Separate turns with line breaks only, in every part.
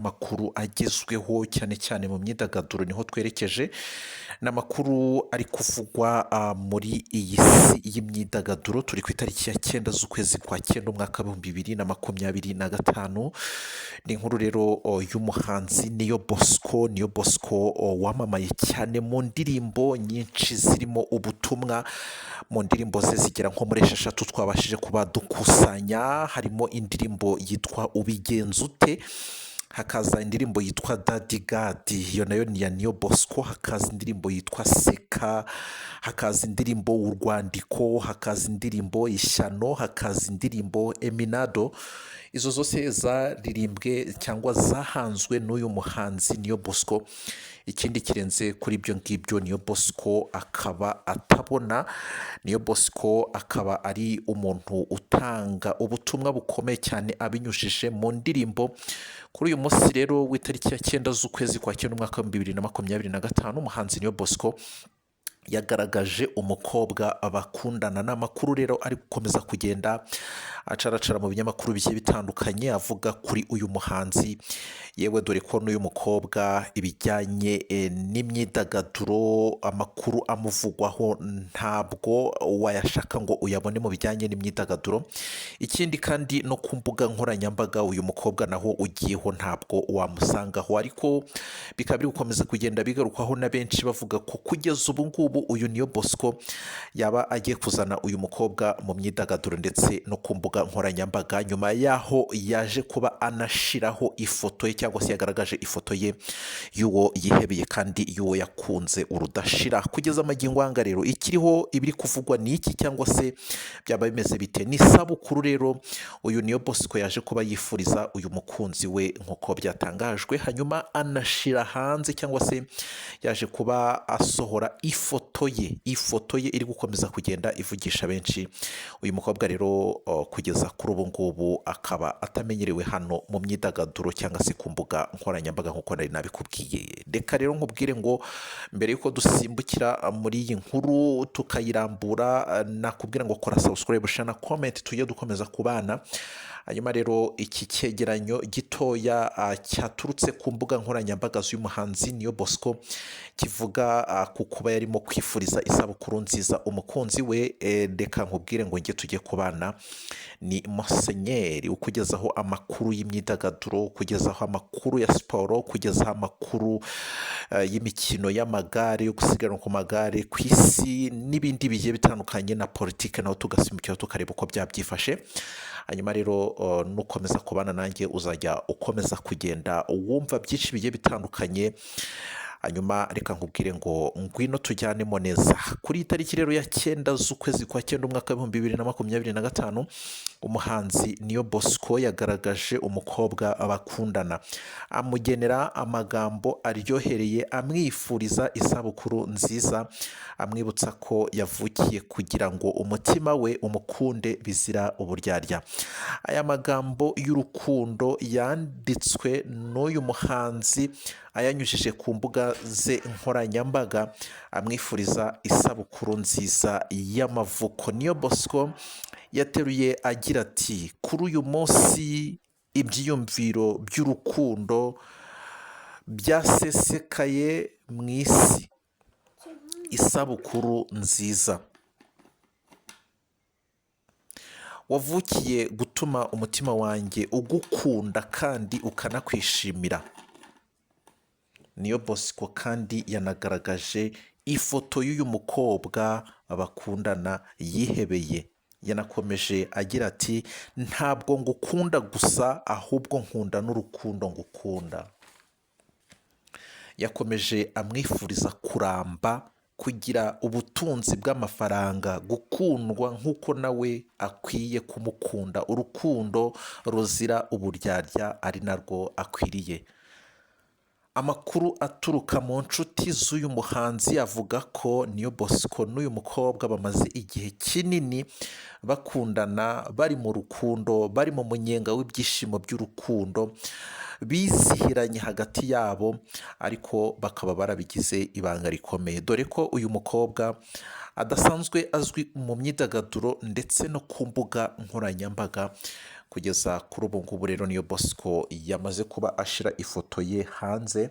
Amakuru agezweho cyane cyane mu myidagaduro niho twerekeje. Ni amakuru ari kuvugwa muri iyi si y'imyidagaduro. Turi ku itariki ya 9 z'ukwezi kwa 9, umwaka w'2025. Ni inkuru rero y'umuhanzi Niyo Bosco. Niyo Bosco wamamaye cyane mu ndirimbo nyinshi zirimo ubutumwa. Mu ndirimbo ze zigera nko muri 6 twabashije kuba dukusanya, harimo indirimbo yitwa "Ubigenza Ute", hakaza indirimbo yitwa "Daddy Gadi", iyo nayo ni iya Niyo Bosco, hakaza indirimbo yitwa "Seka", hakaza indirimbo "Urwandiko", hakaza indirimbo "Ishyano", hakaza indirimbo "Eminado". Izo zose zaririmbwe cyangwa zahanzwe n'uyu muhanzi Niyo Bosco. Ikindi kirenze kuri ibyo ngibyo, Niyo Bosco akaba atabona. Niyo Bosco akaba ari umuntu utanga ubutumwa bukomeye cyane abinyujije mu ndirimbo. Kuri uyu munsi rero w'itariki ya 9 z'ukwezi kwa 9, umwaka w'2025, umuhanzi Niyo Bosco yagaragaje umukobwa bakundana. Ni amakuru rero ari gukomeza kugenda acaracara mu binyamakuru bigiye bitandukanye avuga kuri uyu muhanzi. Yewe, dore ko n'uyu mukobwa ibijyanye n'imyidagaduro, amakuru amuvugwaho ntabwo wayashaka ngo uyabone mu bijyanye n'imyidagaduro. Ikindi kandi, no ku mbuga nkoranyambaga uyu mukobwa naho ugiyeho ntabwo wamusangaho, ariko bikaba biri gukomeza kugenda bigarukwaho na benshi, bavuga ko kugeza ubu ngubu uyu Niyo Bosco yaba agiye kuzana uyu mukobwa mu myidagaduro ndetse no ku mbuga nkoranyambaga, nyuma y'aho yaje kuba anashiraho ifoto ye cyangwa se yagaragaje ifoto ye y'uwo yihebeye kandi y'uwo yakunze urudashira. Kugeza amagingo anga rero, ikiriho ibiri kuvugwa ni iki, cyangwa se byaba bimeze bite? Ni isabukuru rero uyu Niyo Bosco yaje kuba yifuriza uyu mukunzi we nk'uko byatangajwe, hanyuma anashira hanze cyangwa se yaje kuba asohora ifoto ye, ifoto ye iri gukomeza kugenda ivugisha benshi. Uyu mukobwa rero kugeza kuri ubu ngubu akaba atamenyerewe hano mu myidagaduro cyangwa se ku mbuga nkoranyambaga nk'uko nari nabikubwiye. Reka rero nkubwire ngo mbere y'uko dusimbukira muri iyi nkuru tukayirambura, nakubwira ngo kora subscribe, share na comment, tujye dukomeza kubana. Hanyuma rero iki cyegeranyo gitoya cyaturutse ku mbuga nkoranyambaga z'uyu muhanzi Niyo Bosco kivuga ku kuba yarimo kwifuriza isabukuru nziza umukunzi we. Reka nkubwire ngo njye tujye kubana ni Musenyeri ukugezaho amakuru y'imyidagaduro, ukugezaho amakuru ya siporo, ukugezaho amakuru y'imikino y'amagare, yo gusiganwa ku magare ku isi n'ibindi bigiye bitandukanye, na politike naho tugasimbukira tukareba uko byabyifashe. Hanyuma rero nukomeza kubana nanjye uzajya ukomeza kugenda wumva byinshi bigiye bitandukanye. Hanyuma reka nkubwire ngo ngwino tujyanemo neza. Kuri iyi tariki rero ya 9 z'ukwezi kwa 9, umwaka w'2025, umuhanzi Niyo Bosco yagaragaje umukobwa bakundana, amugenera amagambo aryohereye amwifuriza isabukuru nziza, amwibutsa ko yavukiye kugira ngo umutima we umukunde bizira uburyarya. Aya magambo y'urukundo yanditswe n'uyu muhanzi ayanyujije ku mbuga ze nkoranyambaga, amwifuriza isabukuru nziza y'amavuko. Niyo Bosco yateruye agira ati: "Kuri uyu munsi ibyiyumviro by'urukundo byasesekaye mu isi, isabukuru nziza. Wavukiye gutuma umutima wanjye ugukunda kandi ukanakwishimira." Niyo Bosco kandi yanagaragaje ifoto y'uyu mukobwa bakundana yihebeye. Yanakomeje agira ati: "Ntabwo ngukunda gusa, ahubwo nkunda n'urukundo ngukunda." Yakomeje amwifuriza kuramba, kugira ubutunzi bw'amafaranga, gukundwa nk'uko nawe akwiye kumukunda, urukundo ruzira uburyarya ari narwo akwiriye. Amakuru aturuka mu nshuti z'uyu muhanzi avuga ko Niyo Bosco n'uyu mukobwa bamaze igihe kinini bakundana, bari mu rukundo, bari mu munyenga w'ibyishimo by'urukundo, bizihiranye hagati yabo, ariko bakaba barabigize ibanga rikomeye, dore ko uyu mukobwa adasanzwe azwi mu myidagaduro ndetse no ku mbuga nkoranyambaga. Kugeza kuri ubu ngubu rero, Niyo Bosco yamaze kuba ashyira ifoto ye hanze.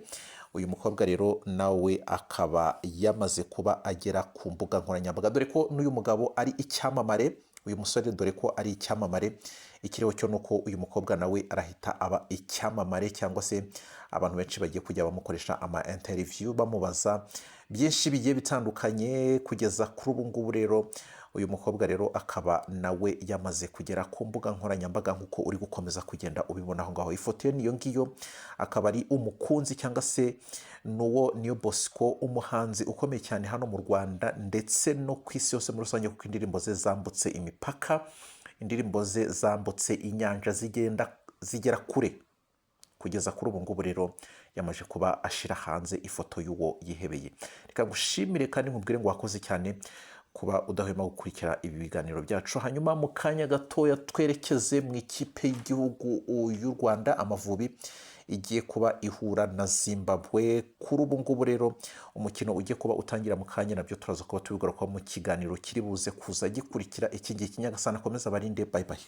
Uyu mukobwa rero nawe akaba yamaze kuba agera ku mbuga nkoranyambaga, dore ko n'uyu mugabo ari icyamamare. Uyu musore, dore ko ari icyamamare, ikiriho cyo nuko uyu mukobwa nawe arahita aba icyamamare, cyangwa se abantu benshi bagiye kujya bamukoresha ama interview, bamubaza byinshi bigiye bitandukanye. Kugeza kuri ubu ngubu rero, uyu mukobwa rero akaba nawe yamaze kugera ku mbuga nkoranyambaga, nk'uko uri gukomeza kugenda ubibona aho ngaho. Ifoto ye niyo ngiyo, akaba ari umukunzi cyangwa se n'uwo Niyo Bosco, umuhanzi ukomeye cyane hano mu Rwanda ndetse no ku isi yose muri rusange, kuko indirimbo ze zambutse imipaka, indirimbo ze zambutse inyanja, zigenda zigera kure. Kugeza kuri ubu ngubu rero, yamaze kuba ashyira hanze ifoto y'uwo yihebeye. Reka ngushimire kandi nkubwire ngo wakoze cyane kuba udahwema gukurikira ibi biganiro byacu. Hanyuma mu kanya gatoya twerekeze mu ikipe y'igihugu y'u Rwanda, Amavubi, igiye kuba ihura na Zimbabwe. Kuri ubu ngubu rero, umukino ugiye kuba utangira mu kanya, nabyo turaza kuba tubigarukaho mu kiganiro kiri buze kuza gikurikira iki ngiki. Nyagasani akomeza abarinde. Bye bye.